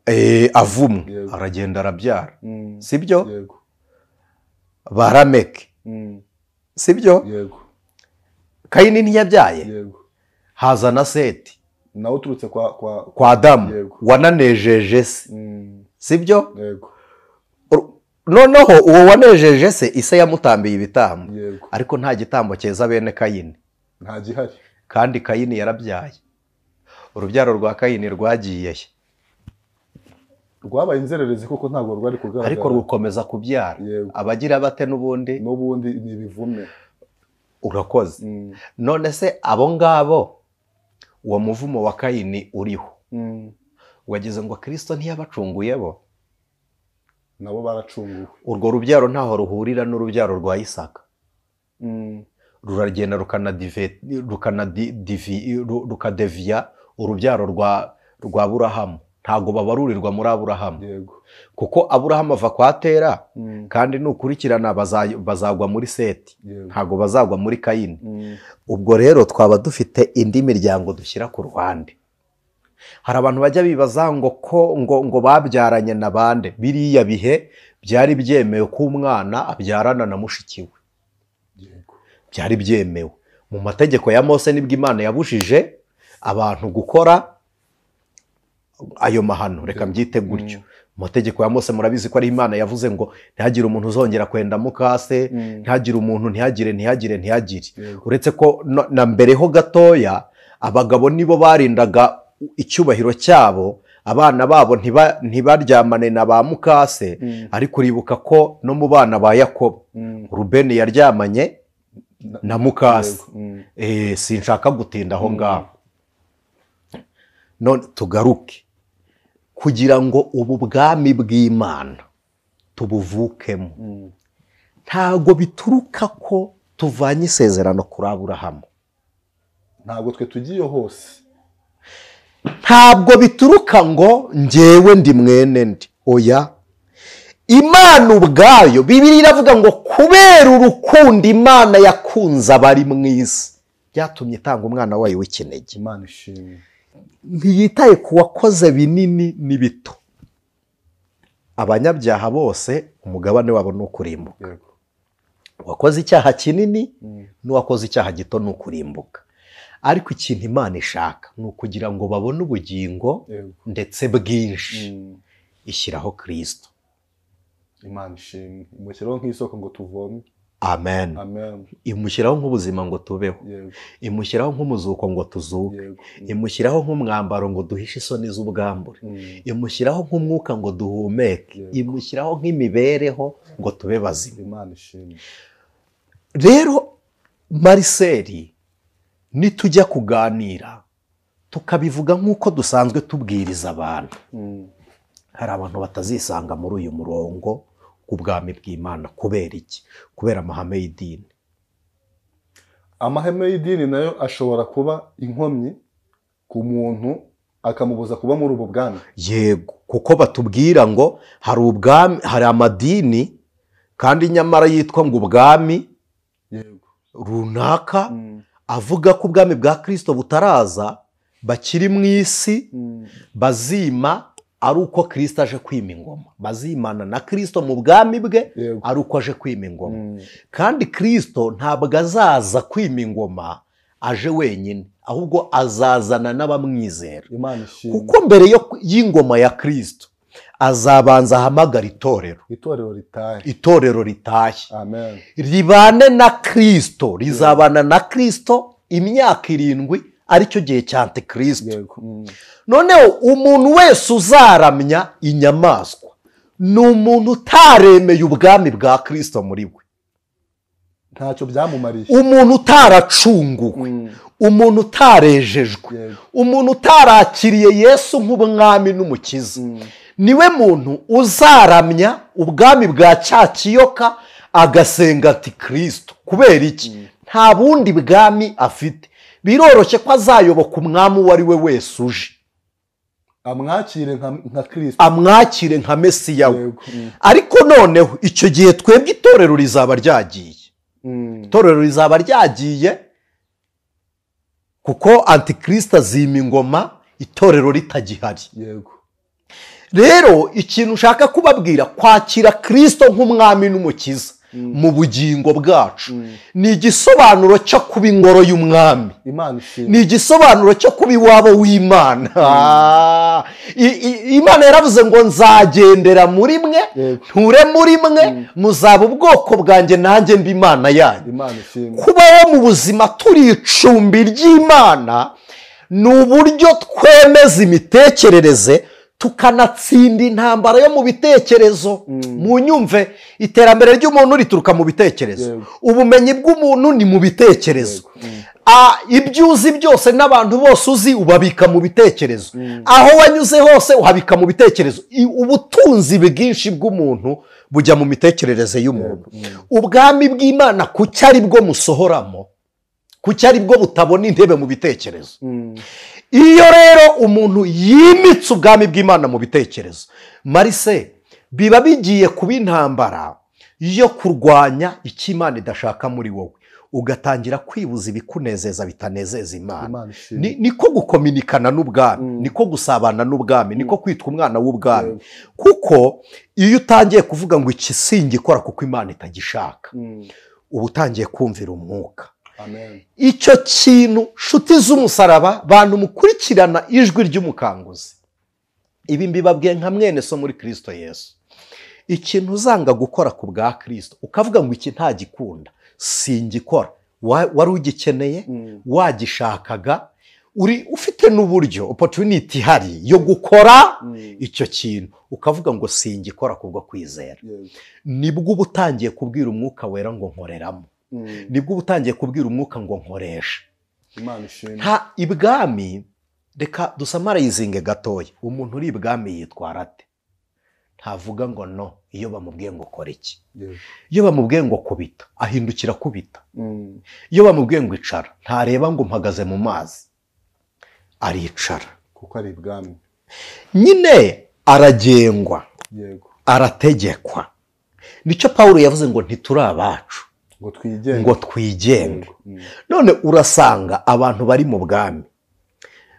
Avumwe, aragenda arabyara. Sibyo? Yego. Barameke. Sibyo? Yego. Kayini ntiyabyaye. Yego. Haza na Seti. Nawe uturutse kwa Adamu, wananejeje se. Sibyo? Yego. Noneho uwo wanejeje se, ise yamutambiye ibitambo. Ariko nta gitambo cyeza bene Kayini. Nta gihari. Kandi Kayini yarabyaye. Urubyaro rwa Kayini rwagiye he? Rwabaye inzererezi kuko ntabwo rwari kugaragara. Ariko rukomeza kubyara. Abagira bate n'ubundi? N'ubundi ni ibivume. Urakoze. None se abo ngabo, uwo muvumo wa Kayini uriho, wagize ngo Kristo ntiyabacunguye bo? Nabo baracunguwe. Urwo rubyaro ntaho ruhurira n'urubyaro rwa Isaka. Ruragenda rukadeviya urubyaro rwa Aburahamu. Ntago babarurirwa muri Aburahamu. Yego. Kuko Aburahamu ava kwa Tera, kandi nukurikirana bazagwa muri Seti, ntago bazagwa muri Kayini. Ubwo rero twaba dufite indi miryango dushyira ku ruhande. Hari abantu bajya bibaza ngo ko ngo babyaranye na bande. Biriya bihe byari byemewe ko umwana abyarana na mushiki we. Yego. Byari byemewe mu mategeko ya Mose, nibwo Imana yabujije abantu gukora ayo mahano, reka mbyite gutyo. Mu mategeko ya Mose murabizi ko ari Imana yavuze ngo ntihagire umuntu uzongera kwenda mukase, ntihagire umuntu, ntihagire. Uretse ko na mbere ho gatoya abagabo nibo barindaga icyubahiro cyabo, abana babo ntibaryamane na ba mukase. Ariko uribuka ko no mu bana ba Yakobo, Rubeni yaryamanye na mukase. Sinshaka gutinda aho ngaho. None tugaruke kugira ngo ubu bwami bw'Imana tubuvukemo, ntago bituruka ko tuvanye isezerano kuri Aburahamu. Ntabwo twe tugiye hose. Ntabwo bituruka ngo njyewe ndi mwene ndi. Oya. Imana ubwayo, Bibiliya iravuga ngo kubera urukundo Imana yakunze abari mu isi, byatumye itanga umwana wayo w'ikinege. Imana ishimwe. Ntiyitaye ku wakoze binini n'ibito. Abanyabyaha bose umugabane wabo ni ukurimbuka. Uwakoze icyaha kinini n'uwakoze icyaha gito ni ukurimbuka. Ariko ikintu Imana ishaka ni ukugira ngo babone ubugingo ndetse bwinshi. Ishyiraho Kristo. Imana ishimwe. Imushyiraho nk'isoko ngo tuvome. Amen. Amen. Imushyiraho nk'ubuzima ngo tubeho. Imushyiraho nk'umuzuko ngo tuzuke. Imushyiraho nk'umwambaro ngo duhishe isoni z'ubwambure. Imushyiraho nk'umwuka ngo duhumeke. Imushyiraho nk'imibereho ngo tube bazima. Imana ishimwe. Rero Marcel, nitujya kuganira Tukabivuga nk'uko dusanzwe tubwiriza abantu. Hari abantu batazisanga muri uyu murongo w'ubwami bw'Imana. Kubera iki? Kubera amahame y'idini. Amahame y'idini nayo ashobora kuba inkomyi ku muntu akamubuza kuba muri ubu bwami. Yego, kuko batubwira ngo hari ubwami, hari amadini kandi nyamara yitwa ngo ubwami. Yego. Runaka avuga ko ubwami bwa Kristo butaraza, bakiri mu isi, bazima ari uko Kristo aje kwima ingoma, bazimana na Kristo mu bwami bwe ari uko aje kwima ingoma. Kandi Kristo ntabwo azaza kwima ingoma aje wenyine, ahubwo azazana n'abamwizera. Kuko mbere y'ingoma ya Kristo azabanza ahamagara itorero, itorero ritahe, amen, ribane na Kristo, rizabana na Kristo imyaka 7, aricyo gihe cya Antikristo. Noneho umuntu wese uzaramya inyamaswa ni umuntu utaremeye ubwami bwa Kristo muri we, ntacyo byamumariye. Umuntu utaracunguwe, umuntu utarejejwe, umuntu utarakiriye Yesu nk'umwami n'umukiza, niwe muntu uzaramya ubwami bwa cya kiyoka agasenga Antikristo. Kubera iki? Nta bundi bwami afite. Biroroshye ko azayoboka umwami uwo ari we wese uje, amwakire nka Kristo, amwakire nka Mesiya we. Ariko noneho icyo gihe twebwe itorero rizaba ryagiye, itorero rizaba ryagiye, kuko Antikristo azima ingoma itorero ritagihari. Yego. Rero ikintu ushaka kubabwira, kwakira Kristo nk'umwami n'umukiza mu bugingo bwacu ni igisobanuro cyo kuba ingoro y'umwami, ni igisobanuro cyo kuba iwabo w'Imana. Imana yaravuze ngo nzagendera muri mwe, nture muri mwe, muzaba ubwoko bwanjye nanjye mba Imana yanyu. Kubaho mu buzima turi icumbi ry'Imana ni uburyo twemeza imitekerereze, tukanatsinda intambara yo mu bitekerezo. Mu nyumve, iterambere ry'umuntu rituruka mu bitekerezo, ubumenyi bw'umuntu ni mu bitekerezo, ibyo uzi byose n'abantu bose uzi ubabika mu bitekerezo, aho wanyuze hose uhabika mu bitekerezo. Ubutunzi bwinshi bw'umuntu bujya mu mitekerereze y'umuntu. Ubwami bw'Imana kuki ari bwo musohoramo, kuki ari bwo butabona intebe mu bitekerezo? Iyo rero umuntu yimitse ubwami bw'Imana mu bitekerezo, marise biba bigiye kuba intambara yo kurwanya icyo Imana idashaka muri wowe, ugatangira kwibuza ibikunezeza bitanezeza Imana. Niko gukominikana n'ubwami, niko gusabana n'ubwami, niko kwitwa umwana w'ubwami. Kuko iyo utangiye kuvuga ngo iki singikora kuko Imana itagishaka, uba utangiye kumvira umwuka. Icyo kintu, nshuti z'umusaraba, bantu mukurikirana ijwi ry'umukanguzi, ibi mbibabwiye nka mwene so muri Kristo Yesu, ikintu uzanga gukora ku bwa Kristo ukavuga ngo iki ntagikunda singikora, wari ugikeneye, wagishakaga, uri ufite n'uburyo opportunity ihari yo gukora icyo kintu, ukavuga ngo singikora kubwo kwizera, nibwo uba utangiye kubwira umwuka wera ngo nkoreramo, nibwo uba utangiye kubwira umwuka ngo nkoresha. Nta ibwami, reka dusamarayizinge gatoya, umuntu uri ibwami yitwara ate? Ntavuga ngo no iyo bamubwiye ngo kora iki, iyo bamubwiye ngo kubita ahindukira kubita, iyo bamubwiye ngo icara ntareba ngo mpagaze mu mazi, aricara kuko ari ibwami nyine, aragengwa, arategekwa. Nicyo Pawulo yavuze ngo ntituri abacu ngo twigenge. None urasanga abantu bari mu bwami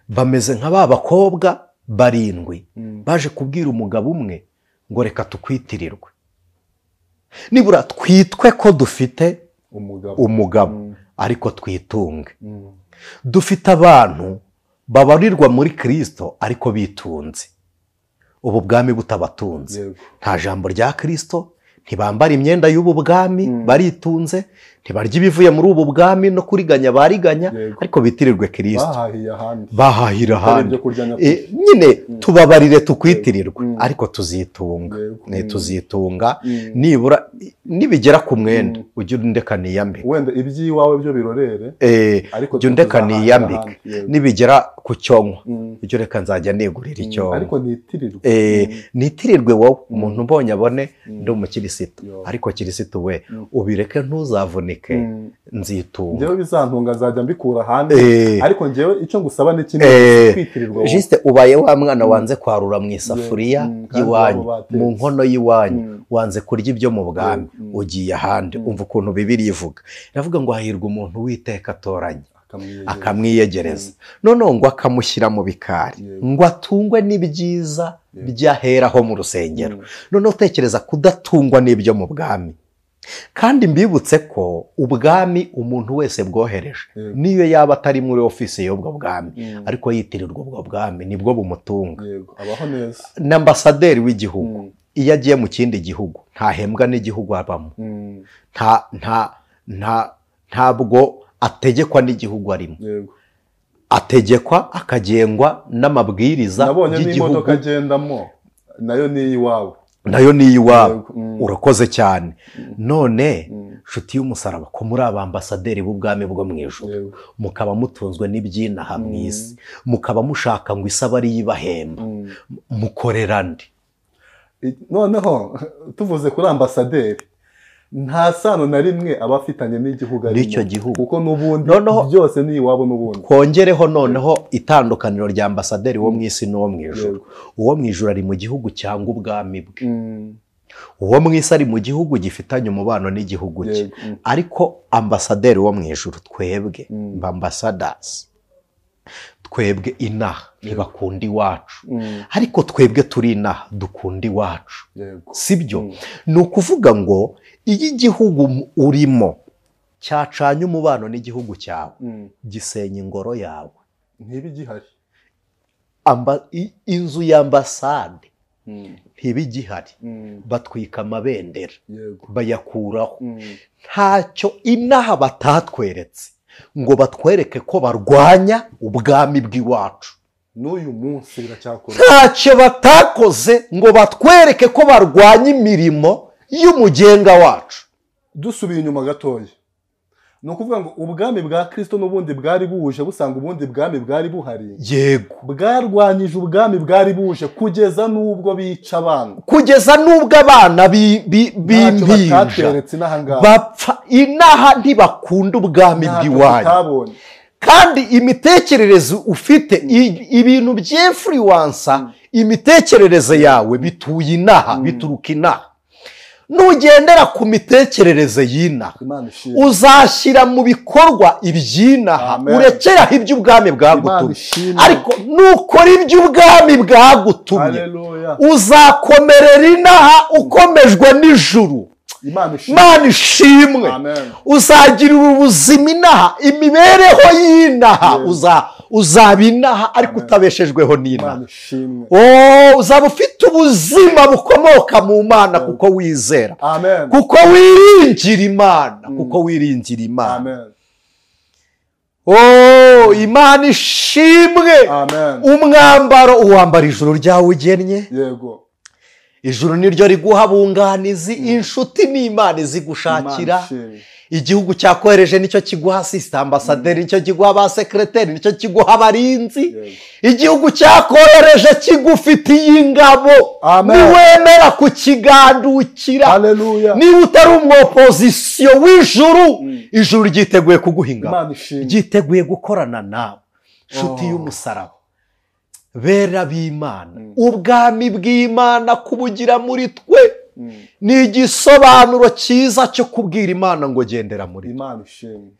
bameze nka ba bakobwa 7 baje kubwira umugabo umwe ngo reka tukwitirirwe, nibura twitwe ko dufite umugabo ariko twitunge. Dufite abantu babarirwa muri Kristo ariko bitunze, ubu bwami butabatunze. Nta jambo rya Kristo, Ntibambara imyenda y'ubu bwami, baritunze, ntibarya ibivuye muri ubu bwami no kuriganya bariganya, ariko bitirirwe Kristo. Bahahira ahandi. Nyine tubabarire tukwitirirwe, ariko tuzitunga. Tuzitunga nibura nibigera ku mwenda ujye undeka niyambike. Wenda iby'iwawe byo birorere, ariko ujye undeka niyambike. Nibigera ku cyonko ujye ureka nzajya nigurira icyonko. Ariko nitirirwe. Nitirirwe wowe, umuntu mbonye abone ndi umukirisitu. Ariko kirisitu we ubireke ntuzavunike. Nzitunga. Njyewe bizantunga nzajya mbikura ahandi, ariko njyewe icyo ngusaba ni kimwe, kwitirirwa. Juste ubaye wa mwana wanze kwarura mu isafuriya y'iwanyu, mu nkono y'iwanyu, wanze kurya ibyo mu bwami, ugiye ahandi. Umva ukuntu Bibiliya ivuga. Iravuga ngo hahirwa umuntu Uwiteka atoranya akamwiyegereza, noneho ngo akamushyira mu bikari, ngo atungwe n'ibyiza byaheraho mu rusengero. Noneho utekereza kudatungwa n'ibyo mu bwami. Kandi mbibutse ko ubwami umuntu wese bwohereje, niyo yaba atari muri ofisi y'ubwo bwami, ariko yitirirwa ubwo bwami, nibwo bumutunga. N'ambasaderi w'igihugu iyo agiye mu kindi gihugu ntahembwa n'igihugu abamo, ntabwo ategekwa n'igihugu arimo, ategekwa akagengwa n'amabwiriza y'igihugu. Nabonye n'imodoka agendamo nayo ni iwawe. Nayo ni iwawe. Urakoze cyane. None nshuti y'umusaraba, ko muri abambasaderi b'ubwami bwo mu ijuru, mukaba mutunzwe n'ibyinaha mu isi, mukaba mushaka ngo isaba ari yibahemba, mukorera nde? Noneho tuvuze kuri ambasaderi, nta sano na rimwe aba afitanye n'igihugu arimo, n'icyo gihugu, kuko n'ubundi byose ni iwabo n'ubundi. Twongereho noneho itandukaniro rya ambasaderi wo mu isi n'uwo mu ijuru. Uwo mu ijuru ari mu gihugu cyangwa ubwami bwe, uwo mu isi ari mu gihugu gifitanye umubano n'igihugu cye. Ariko ambasaderi wo mu ijuru, twebwe ambassadors, twebwe inaha ntibakunda iwacu, ariko twebwe turi inaha dukunda iwacu, sibyo? Ni ukuvuga ngo iyo igihugu urimo cyacanye umubano n'igihugu cyawe, gisenya ingoro yawe, ntibe igihari. Inzu y'ambasade ntibe igihari, batwika amabendera bayakuraho. Ntacyo inaha batatweretse ngo batwereke ko barwanya ubwami bw'iwacu. N'uyu munsi biracyakora. Ntacyo batakoze ngo batwereke ko barwanya imirimo y'umugenga wacu. Dusubiye inyuma gatoya, ni ukuvuga ngo ubwami bwa Kristo n'ubundi bwari buje busanga ubundi bwami bwari buhari. Yego, bwarwanyije ubwami bwari buje kugeza n'ubwo bica abana, kugeza n'ubwo abana b'impinja bapfa. Inaha ntibakunda ubwami bw'iwanyu. Kandi imitekerereze ufite, ibintu by'influensa imitekerereze yawe bituye inaha, bituruka inaha. Nugendera ku mitekerereze y'inaha, uzashyira mu bikorwa iby'inaha, urekeraho iby'ubwami bwagutumye. Ariko nukora iby'ubwami bwagutumye, uzakomerera inaha ukomejwe n'ijuru. Imana ishimwe. Uzagira ubuzima inaha, imibereho y'inaha, uzaba inaha ariko utabeshejweho n'inaha. Uzaba ufite ubuzima bukomoka mu Mana, kuko wizera, kuko wiringira Imana, kuko wiringira Imana. Imana ishimwe. Umwambaro uwambara ijuru ryawe ugennye. Yego. Ijuru niryo riguha bunganizi, inshuti n'Imana izigushakira. Igihugu cyakohereje nicyo kiguha sisita ambasaderi, nicyo kiguha ba sekreteri, nicyo kiguha abarinzi. Igihugu cyakohereje kigufitiye ingabo, niwemera kukigandukira, niba utari umwopozisiyo w'ijuru, ijuru ryiteguye kuguha ingabo, ryiteguye gukorana nawe. Nshuti y'umusaraba, bera b'Imana, ubwami bw'Imana kubugira muri twe ni igisobanuro cyiza cyo kubwira Imana ngo gendera muri Imana ishimwe,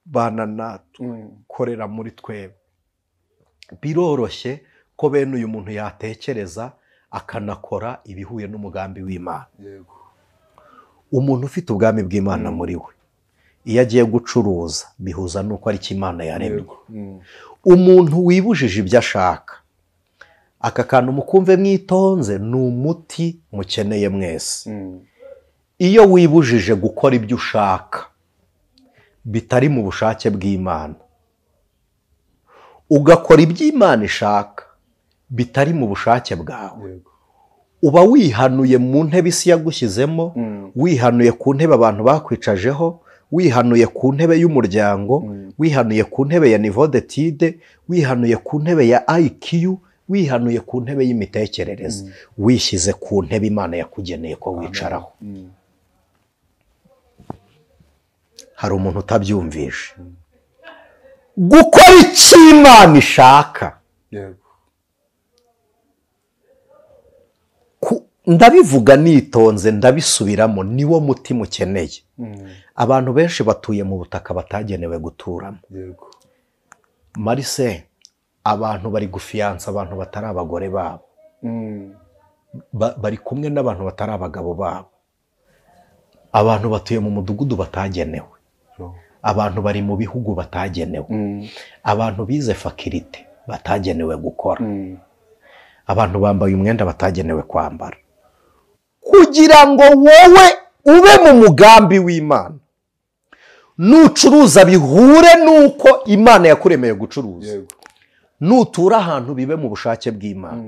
bana natwe, korera muri twebwe. Biroroshye ko bene uyu muntu yatekereza akanakora ibihuye n'umugambi w'Imana. Umuntu ufite ubwami bw'Imana muri we, iyo agiye gucuruza bihuza n'uko ari cyo Imana yaremye. Umuntu wibujije ibyo ashaka, aka kantu mukumve mwitonze, ni umuti mukeneye mwese. Iyo wibujije gukora ibyo ushaka bitari mu bushake bw'Imana, ugakora ibyo Imana ishaka bitari mu bushake bwawe, uba wihanuye mu ntebe isi yagushyizemo, wihanuye ku ntebe abantu bakwicajeho, wihanuye ku ntebe y'umuryango, wihanuye ku ntebe ya niveau d'étude, wihanuye ku ntebe ya IQ, wihanuye ku ntebe y'imitekerereze, wishyize ku ntebe Imana yakugeneye ko wicaraho. Hari umuntu utabyumvishe. Gukora icyo Imana ishaka, ndabivuga nitonze, ndabisubiramo, niwo mutima ukeneye. Abantu benshi batuye mu butaka batagenewe guturamo. Marise, abantu bari gufiyansa abantu batari abagore babo, bari kumwe n'abantu batari abagabo babo, abantu batuye mu mudugudu batagenewe, abantu bari mu bihugu batagenewe, abantu bize fakirite batagenewe gukora, abantu bambaye umwenda batagenewe kwambara. Kugira ngo wowe ube mu mugambi w'Imana, nucuruza bihure nuko Imana yakuremeye gucuruza, nutura ahantu bibe mu bushake bw'Imana,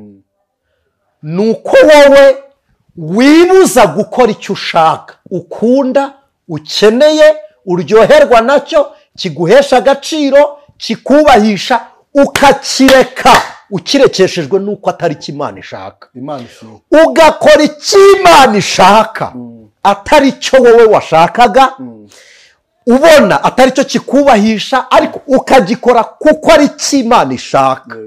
nuko wowe wibuza gukora icyo ushaka, ukunda, ukeneye, uryoherwa nacyo, kiguhesha agaciro, kikubahisha, ukakireka ukirekeshejwe nuko atari icyo Imana ishaka, ugakora icyo Imana ishaka atari cyo wowe washakaga, ubona atari cyo kikubahisha, ariko ukagikora kuko ari icyo Imana ishaka.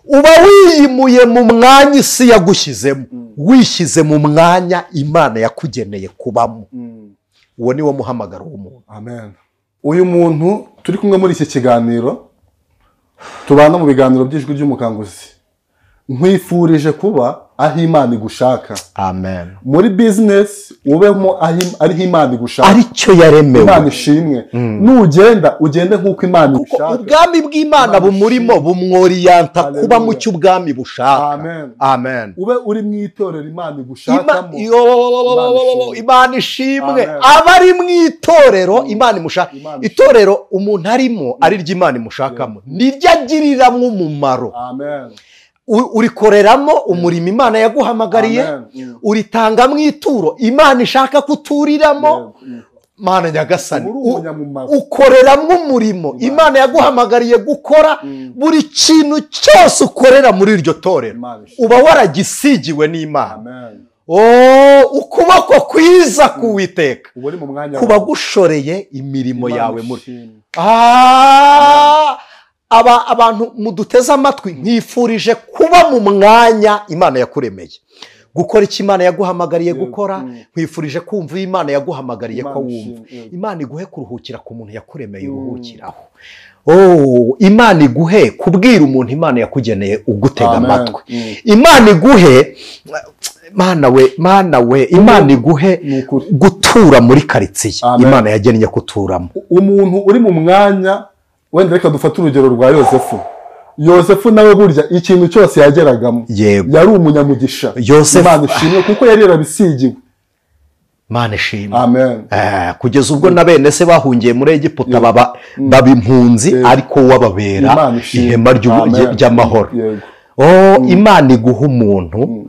Uba wiyimuye mu mwanya isi yagushyizemo, wishyize mu mwanya Imana yakugeneye kubamo. Uwo ni wo muhamagaro w'umuntu. Amen. Uyu muntu turi kumwe muri iki kiganiro, tubana mu biganiro by'Ijwi ry'Umukanguzi, nkwifurije kuba aho Imana igushaka. Amen. Muri business ubemo ariho Imana igushaka, aricyo yaremewe. Imana ishimwe. Nugenda ugende nk'uko Imana igushaka. Ubwami bw'Imana bumurimo bumworiyanta kuba mu cyo ubwami bushaka. Amen. Amen. Ube uri mu itorero Imana igushakamo. Imana ishimwe. Abari mu itorero Imana imushaka. Itorero umuntu arimo ari ryo Imana imushakamo, niryo agiriramo umumaro. Amen. Urikoreramo umurimo Imana yaguhamagariye, uritangamo ituro Imana ishaka kuturiramo. Mana Nyagasani, ukoreramo umurimo Imana yaguhamagariye gukora. Buri kintu cyose ukorera muri iryo torero uba waragisigiwe n'Imana. Ukuboko kwiza k'Uwiteka kuba gushoreye imirimo yawe muri abantu muduteze amatwi. Nkwifurije kuba mu mwanya Imana yakuremeye, gukora icyo Imana yaguhamagariye gukora. Nkwifurije kumva Imana yaguhamagariye ko wumva. Imana iguhe kuruhukira ku muntu yakuremeye uruhukiraho. Imana iguhe kubwira umuntu Imana yakugeneye ugutega amatwi. Imana iguhe, Mana we, Mana we, Imana iguhe gutura muri karitsiye Imana yagennye kuturamo. Umuntu uri mu mwanya, wenda reka dufate urugero rwa Yosefu. Yosefu nawe burya ikintu cyose yageragamo yari umunyamugisha. Imana ishimwe kuko yari yarabisigiwe. Imana ishimwe. Amen. Kugeza ubwo na bene se bahungiye muri Egiputa baba impunzi, ariko wababera ihema ry'amahoro. Imana iguha umuntu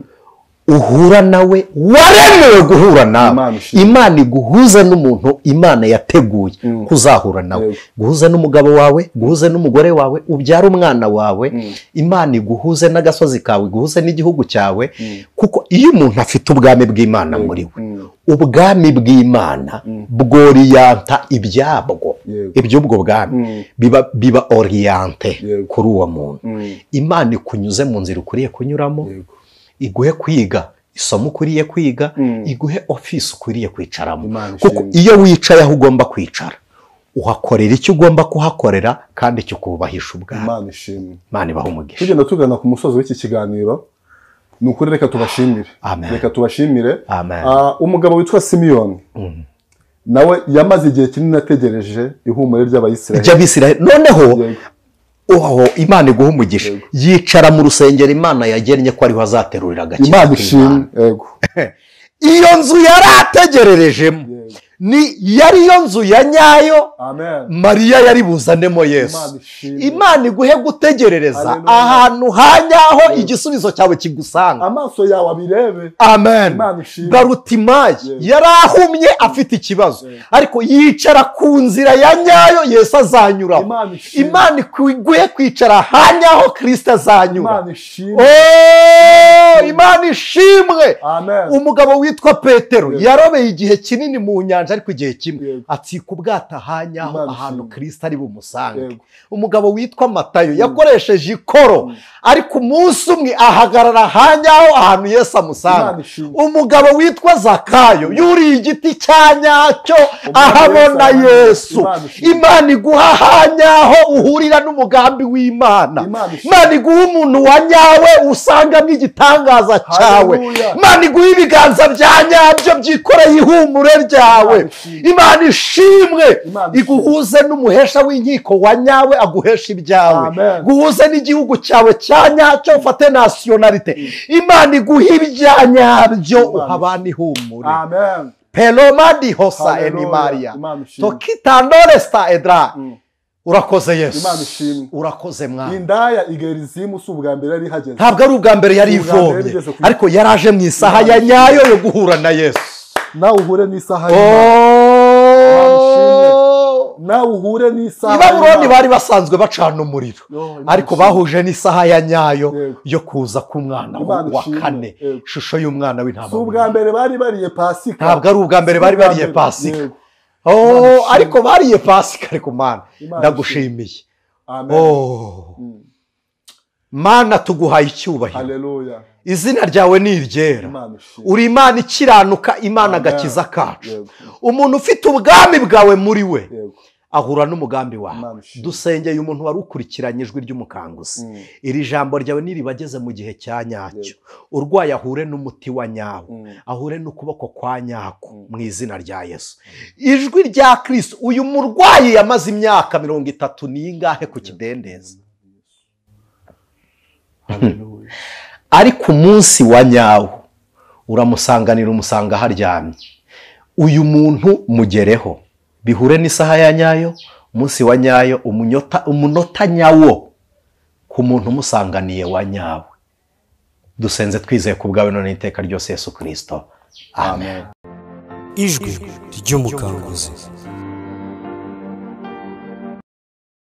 uhura nawe waremewe guhura nawe. Imana iguhuza n'umuntu Imana yateguye kuzahura nawe, guhuza n'umugabo wawe, guhuza n'umugore wawe, ubyara umwana wawe. Imana iguhuze n'agasozi kawe, iguhuze n'igihugu cyawe. Kuko iyo umuntu afite ubwami bw'Imana muri we, ubwami bw'Imana bworiyanta ibyabwo, iby'ubwo bwami biba oriyante kuri uwo muntu. Imana ikunyuze mu nzira ukwiriye kunyuramo, iguhe kwiga isomo ukwiriye kwiga, iguhe ofisi ukwiriye kwicaramo. Kuko iyo wicaye aho ugomba kwicara, uhakorera icyo ugomba kuhakorera kandi kikubahisha ubwawe. Imana ishimwe. Imana ibahe umugisha. Tugenda tugana ku musozo w'iki kiganiro, ni ukuri reka tubashimire. Reka tubashimire. Umugabo witwa Simiyoni nawe yamaze igihe kinini ategereje ihumure ry'Abayisiraheli. Noneho Imana iguha umugisha, yicara mu rusengero Imana yagennye ko ariho azaterurira agakiza. Imana ishimwe. Yego. Iyo nzu yarategererejemo ni yari yo nzu ya nyayo. Mariya yari buzanemo Yesu. Imana iguhe gutegerereza ahantu hanyaho igisubizo cyawe kigusanga, amaso yawe abirebe. Amen. Barutimayi yarahumye afite ikibazo, ariko yicara ku nzira ya nyayo Yesu azanyuraho. Imana iguhe kwicara hanyaho Kristo azanyura. Imana ishimwe. Umugabo witwa Petero yarobeye igihe kinini mu nyanja, ariko igihe kimwe atsika ubwato ahanyaho ahantu Kristo ari bumusange. Umugabo witwa Matayo yakoresheje ikoro, ariko umunsi umwe ahagarara ahanyaho ahantu Yesu amusanga. Umugabo witwa Zakayo yuriye igiti cya nyacyo ahabona Yesu. Imana iguha ahanyaho uhurira n'umugambi w'Imana. Imana iguha umuntu wa nyawe usangamo igitangaza cyawe. Imana iguha ibiganza bya nyabyo byikoreye ihumure ryawe. Imana ishimwe iguhuze n'umuhesha w'inkiko wa nyawe aguhesha ibyawe, guhuze n'igihugu cyawe cya nyacyo ufate nationalité. Imana iguha ibya nyabyo uhabana ihumure. Amen. Pelomadi hosa eni Maria tokitandoresta edra. Urakoze Yesu, urakoze mwana. Indaya igerizimu si ubwa mbere yari ihageze, ntabwo ari ubwa mbere yari ivomye, ariko yaraje mu isaha ya nyayo yo guhura na Yesu. Nawe uhure n'isaha y'Imana. Nawe uhure n'isaha. I Babuloni bari basanzwe bacana umuriro, ariko bahuje n'isaha ya nyayo yo kuza k'umwana wa kane, ishusho y'umwana w'intama. Si ubwa mbere bari bariye Pasika, ntabwo ari ubwa mbere bari bariye Pasika. Ariko bariye Pasika. Ariko Mana ndagushimiye. Mana tuguhaye icyubahiro. Haleluya. Izina ryawe ni iryera. Uri Imana ikiranuka, Imana agakiza kacu. Umuntu ufite ubwami bwawe muri we ahura n'umugambi wawe. Dusengeye umuntu wari ukurikiranye ijwi ry'umukanguzi. Iri jambo ryawe niribageze mu gihe cya nyacyo, urwaye ahure n'umuti wa nyawo, ahure n'ukuboko kwa nyako mu izina rya Yesu. Ijwi rya Kristo. Uyu murwayi yamaze imyaka 30 n'ingahe ku kidendezi, ariko umunsi wa nyawo uramusanganira, umusanga haryamye. Uyu muntu mugereho bihure n'isaha ya nyayo, umunsi wa nyayo, umunota nyawo ku muntu umusanganiye wa nyawe. Dusenze twizeye ku bwawe none iteka ryose Yesu Kristo. Amen. Ijwi ry'umukanguzi.